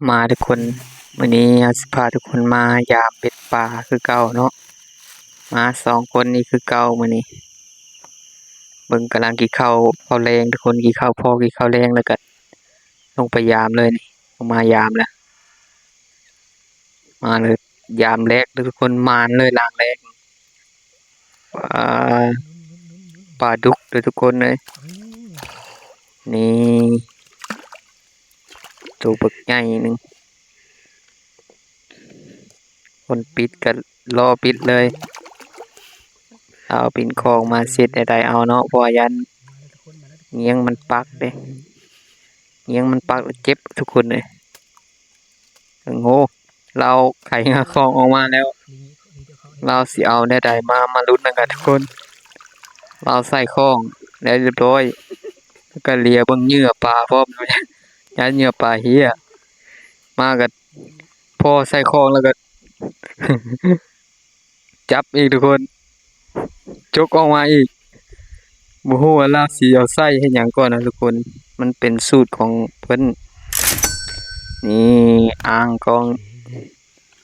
ມາທຸກຄົນ, ມື້ນີ້ເຮົາຊິພາທຸກຄົນມາຢາມເບັດປາຄືເກົ່າເນາະ. ມາສອງຄົນນີ້ຄືເກົ່າມື້ນີ້. ເບິ່ງກຳລັງກິນເຂົ້າ ເຂົ້າແລງທຸກຄົນ, ກິນເຂົ້າພໍ ກິນເຂົ້າແລງແລ້ວກະລົງໄປຢາມເລີຍນີ້, ລົງມາຢາມແລ້ວ. ມາເລີຍ ຢາມແລກເດີທຸກຄົນ, ໝານເລີຍລາງແລກ. ປາ ປາດຸກເດີທຸກຄົນເອີຍ. ນີ້ ໂຕບັກໃຫຍ່ໜຶ່ງ. ຄົນປິດກະລໍປິດເລີຍ. ເອົາປິ່ນຂອງມາເຊັດໃຫ້ໄດ້ເອົາເນາະ, ເພາະວ່າຢ້ານງຽງມັນປັກເດ້, ງຽງມັນປັກແລ້ວເຈັບທຸກຄົນເອີຍ. ເບິ່ງໂຫ ລາວໄຂງາຂອງອອກມາແລ້ວ, ລາວຊິເອົາແນວໃດມາ ມາລຸ້ນນຳກັນທຸກຄົນ. ລາວໃສ່ຂອງແລ້ວຮຽບຮ້ອຍ, ແລ້ວກະເລຍເບິ່ງເຫຍື່ອປາພ້ອມ, ຢ້ານເຫຍື່ອປາເຮຍ. ມາກະພໍໃສ່ຂອງແລ້ວກະ ຈັບອີກທຸກຄົນ, ຈົກອອກມາອີກ. ບໍ່ຮູ້ວ່າລາວຊິເອົາໃສ່ເຮັດຫຍັງກ່ອນນະທຸກຄົນ, ມັນເປັນສູດຂອງເພິ່ນ. ນີ້ ອ່າງກອງ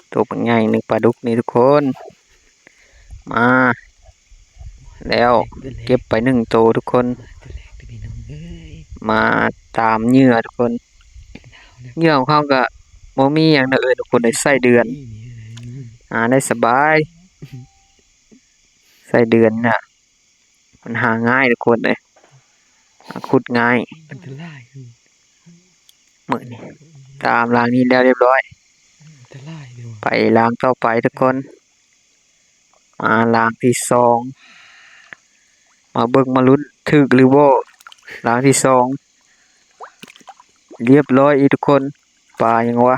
ໂຕບັກໃຫຍ່ໜຶ່ງ, ປາດຸກນີ້ທຸກຄົນ. ມາແລ້ວ ເກັບໄປໜຶ່ງໂຕທຸກຄົນ. ມາຕາມເຫຍື່ອທຸກຄົນ, ເຫຍື່ອຂອງເຮົາກະບໍ່ມີຫຍັງດອກເອີຍທຸກຄົນເອີຍ, ໄສ້ເດືອນ ຫາໄດ້ສະບາຍ. ໄສ້ເດືອນນະ ມັນຫາງ່າຍທຸກຄົນເອີຍ, ຫາຂຸດງ່າຍ. ອັນຕະລາຍ ມື້ນີ້ຕາມລາງນີ້ແລ້ວຮຽບຮ້ອຍ, ອັນຕະລາຍເດີ. ໄປລາງຕໍ່ໄປທຸກຄົນ, ມາລາງທີສອງ. ມາເບິ່ງມາລຸ້ນຖືກຫຼືບໍ່ ລາງທີສອງ. ຮຽບຮ້ອຍອີກທຸກຄົນ. ປາຫຍັງວະ?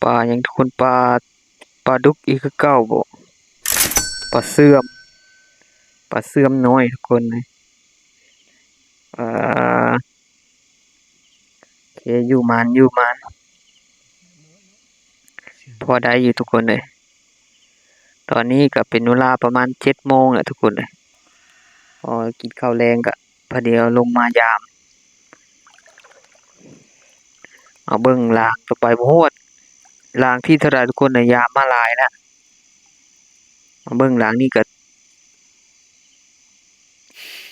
ປາຫຍັງທຸກຄົນ? ປາ ປາດຸກອີກຄືເກົ່າບໍ? ປາເຊື່ອມ, ປາເຊື່ອມນ້ອຍທຸກຄົນເອີຍ. ເອີ ໂອເຄ ຢູ່ໝານ ຢູ່ໝານ, ພໍໄດ້ຢູ່ທຸກຄົນເອີຍ. ຕອນນີ້ກະເປັນເວລາປະມານເຈັດໂມງແລ້ວທຸກຄົນເອີຍ. ພໍກິນເຂົ້າແລງກະ ພໍດີເອົາລົງມາຢາມ. ເອົາເບິ່ງລາງຕໍ່ໄປ. ບໍ່ຮູ້ວ່າລາງທີເທົ່າໃດທຸກຄົນເອີຍ, ຢາມມາຫຼາຍແລ້ວ. ເອົາເບິ່ງລາງນີ້ກະ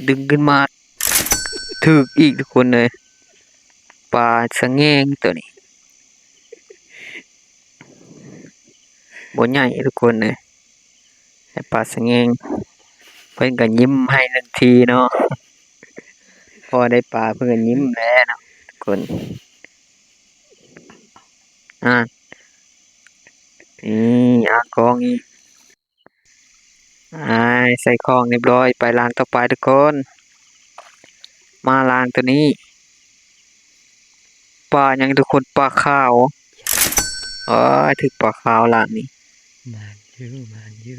ດຶງຂຶ້ນມາຖືກອີກທຸກຄົນເອີຍ. ປາສະແງງໂຕນີ້ ບໍ່ໃຫຍ່ທຸກຄົນເອີຍ, ແຕ່ປາສະແງງ. ເພິ່ນກະຍິ້ມໃຫ້ໜຶ່ງທີເນາະ, ພໍໄດ້ປາເພິ່ນກະຍິ້ມແລ້ວເນາະທຸກຄົນ. ອ່າ ນີ້ ອ່າງກອງອີກ. ອາຍ ໃສ່ຂອງຮຽບຮ້ອຍ, ໄປລາງຕໍ່ໄປທຸກຄົນ. ມາລາງໂຕນີ້ ປາຫຍັງທຸກຄົນ? ປາຂາວ. ໂອ້ຍ ຖືກປາຂາວລາງນີ້. ໝານຢູ່ ໝານຢູ່.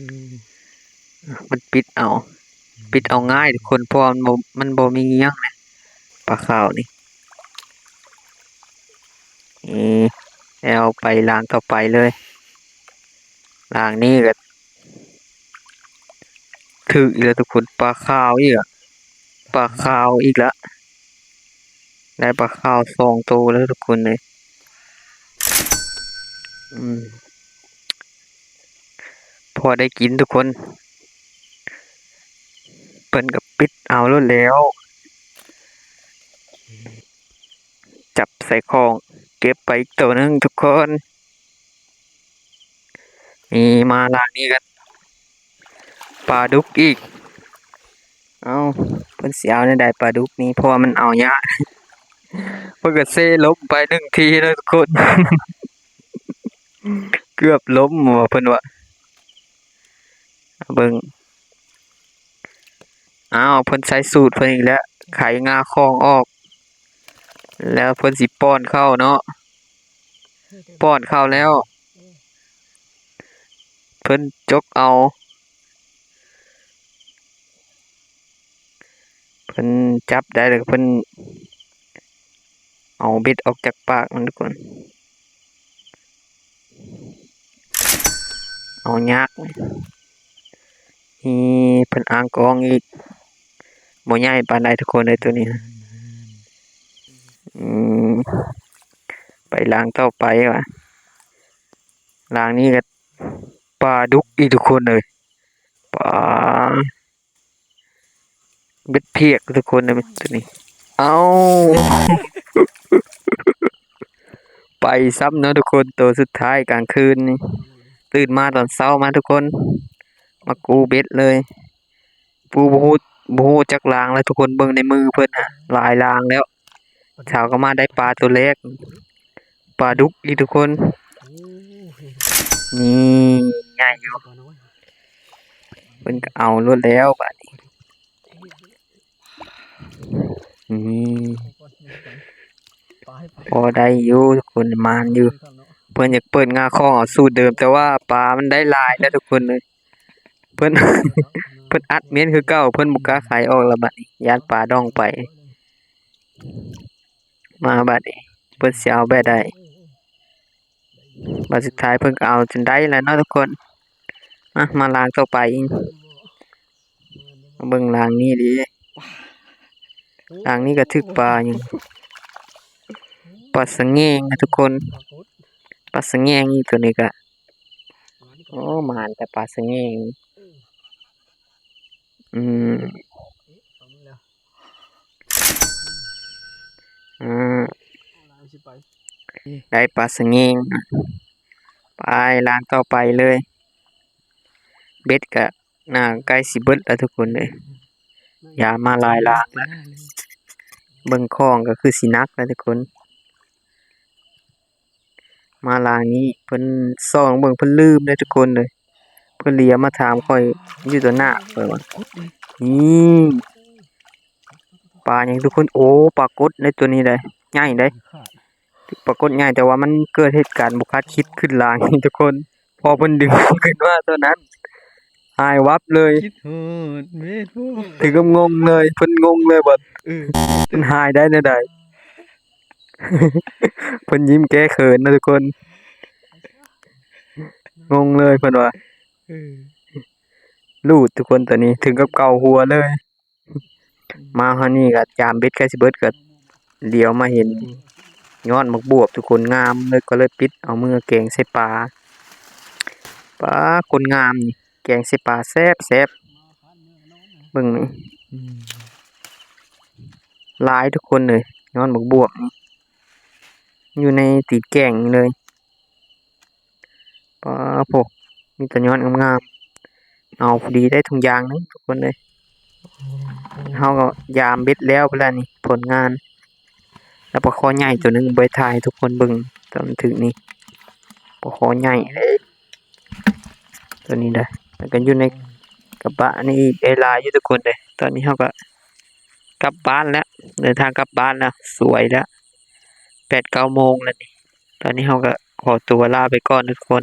ມັນປິດເອົາ ປິດເອົາງ່າຍທຸກຄົນ, ເພາະວ່າມັນບໍ່ ມັນບໍ່ມີຫຍັງນະ ປາຂາວນີ້. ເອີ ແລ້ວໄປລາງຕໍ່ໄປເລີຍ. ລາງນີ້ກະຖືກອີກແລ້ວທຸກຄົນ, ປາຂາວອີກລະ ປາຂາວອີກລະ. ໄດ້ປາຂາວສອງໂຕແລ້ວທຸກຄົນເອີຍ. ອືມ ພໍໄດ້ກິນທຸກຄົນ, ເພິ່ນກະປິດເອົາໂລດແລ້ວ. ຈັບໃສ່ຂອງ ເກັບໄປອີກໂຕໜຶ່ງທຸກຄົນ. ນີ້ ມາລາງນີ້ກັນ ປາດຸກອີກ. ເອົ້າ ເພິ່ນຊິເອົາແນວໃດປາດຸກນີ້ ເພາະວ່າມັນເອົາຍາກ. ເພິ່ນກະເຊລົມໄປໜຶ່ງທີເນາະທຸກຄົນ, ເກືອບລົ້ມວ່າເພິ່ນວ່າ. ເບິ່ງ ອ້າວ ເພິ່ນໃຊ້ສູດເພິ່ນອີກແລ້ວ, ໄຂງາຂອງອອກ ແລ້ວເພິ່ນຊິປ້ອນເຂົ້າເນາະ. ປ້ອນເຂົ້າແລ້ວ ເພິ່ນຈົກເອົາ, ເພິ່ນຈັບໄດ້ແລ້ວ ເພິ່ນເອົາເບັດອອກຈາກປາກມັນທຸກຄົນ. ເອົາຍາກ. ນີ້ເພິ່ນອ່າງກອງອີກ, ບໍ່ໃຫຍ່ປານໃດທຸກຄົນເອີຍ ໂຕນີ້ນະ. ອືມ ໄປລາງຕໍ່ໄປວ່າ ລາງນີ້ກໍປາດຸກອີກທຸກຄົນເອີຍ ປາ ເບັດພຽກທຸກຄົນເອີຍ ຕົວນີ້ ເອົ້າ ໄປຊ້ຳເນາະທຸກຄົນ ໂຕສຸດທ້າຍກາງຄືນນີ້ ຕື່ນມາຕອນເຊົ້າມາທຸກຄົນ ມາກູ້ເບັດເລີຍ ປູ ບໍ່ຮູ້ ບໍ່ຮູ້ຈັກລາງແລ້ວທຸກຄົນ ເບິ່ງໃນມືເພິ່ນຫາ ຫຼາຍລາງແລ້ວ ເຊົ້າກໍມາໄດ້ປາໂຕແລກ ປາດຸກອີກທຸກຄົນ ນີ້ໃຫຍ່ຢູ່ ເພິ່ນກໍເອົາໂລດແລ້ວບາດນີ້ ນີ້ ພໍໄດ້ຢູ່ທຸກຄົນ ໝານຢູ່ ເພິ່ນຢາກເປີດງ່າຂອງເອົາສູດເດີມ ແຕ່ວ່າປາມັນໄດ້ຫຼາຍແລ້ວທຸກຄົນເອີຍ ເພິ່ນ ເພິ່ນອັດແໜ້ນຄືເກົ່າ ເພິ່ນບໍ່ກ້າໄຂອອກແລ້ວບາດນີ້ ຢ້ານປາດອງໄປ ມາບາດນີ້ ເພິ່ນຊິເອົາແບບໃດ ບາດສຸດທ້າຍເພິ່ນກໍເອົາຈົນໄດ້ແລ້ວເນາະທຸກຄົນ ມາ ມາລາງຕໍ່ໄປອີກ ມາເບິ່ງລາງນີ້ເດ້ ລາງນີ້ກໍຖືກປາຫຍັງ ປາສະແງງນະທຸກຄົນ ປາສະແງງອີກ ຕົວນີ້ກໍໂອ້ ໝານແຕ່ປາສະແງງ ອືມ ອ່າ ໄດ້ປາສະແງງ ໄປລາງຕໍ່ໄປເລີຍ ເບັດກະໜ້າໃກ້ຊິເບິດແລ້ວທຸກຄົນເອີຍ ຢາມມາຫຼາຍລາງແລ້ວ ເບິ່ງຂອງກໍຄືຊິໜັກແລ້ວທຸກຄົນ ມາລາງນີ້ເພິ່ນສ່ອງເບິ່ງ ເພິ່ນລືມເດ້ທຸກຄົນເອີຍ ເພິ່ນລຽມາຖາມຂ້ອຍຢູ່ຕໍ່ໜ້າຂ້ອຍວ່າ ນີ້ ປາຫຍັງທຸກຄົນ ໂອ້ ປາກົດໃນຕົວນີ້ໄດ໋ ໃຫຍ່ໄດ໋ ປາກົດໃຫຍ່ ແຕ່ວ່າມັນເກີດເຫດການບໍ່ຄາດຄິດຂຶ້ນລາງນີ້ທຸກຄົນ ພໍເພິ່ນດຶງຂຶ້ນມາເທົ່ານັ້ນ ຫາຍວັບເລີຍ ຄິດຮອດເວດ ເຖິງກັບງົງເລີຍ ເພິ່ນງົງເລີຍ ບາດ ເອີ ເພິ່ນຫາຍໄດ້ແນວໃດ ເພິ່ນຍິ້ມແກ້ເຂີນນະທຸກຄົນ ງົງເລີຍເພິ່ນວ່າ ເອີ ລູດທຸກຄົນ ຕອນນີ້ເຖິງກັບເກົາຫົວເລີຍ ມາຮອດນີ້ກໍຢາມເບັດໃກ້ຊິເບິດ ກໍຫຼຽວມາເຫັນຍອດໝາກບວບທຸກຄົນ ງາມເລີຍ ກໍເລີຍປິດເອົາມືແກງໃສ່ປາ ປາ ຄົນງາມນີ້ ແກງໃສ່ປາແຊບໆ ເບິ່ງນີ້ ອືມ ຫຼາຍທຸກຄົນເອີຍ ຍອດໝາກບວບນີ້ ຢູ່ໃນຕີນແກງນີ້ເລີຍ ປາໂທ້ ມີແຕ່ຍອດງາມໆ ເອົາພໍດີໄດ້ທຸງຢ່າງໜຶ່ງທຸກຄົນເອີຍ ເຮົາກໍຢາມເບັດແລ້ວພຸ້ນລະນີ້ ຜົນງານ ແລ້ວປາຄໍໃຫຍ່ຕົວໜຶ່ງ ບໍ່ໄດ້ຖ່າຍໃຫ້ທຸກຄົນເບິ່ງ ຕອນຖືກນີ້ ປາຄໍໃຫຍ່ເດ້ ຕົວນີ້ເດ້ ແລ້ວກໍຢູ່ໃນກະບະນີ້ອີກ ໄດ້ຫຼາຍຢູ່ທຸກຄົນເດ້ ຕອນນີ້ເຮົາກໍກັບບ້ານແລ້ວ ເດີນທາງກັບບ້ານແລ້ວ ສວຍແລ້ວ ແປດເກົ້າໂມງແລ້ວນີ້ ຕອນນີ້ເຮົາກໍຂໍຕົວລາໄປກ່ອນທຸກຄົນ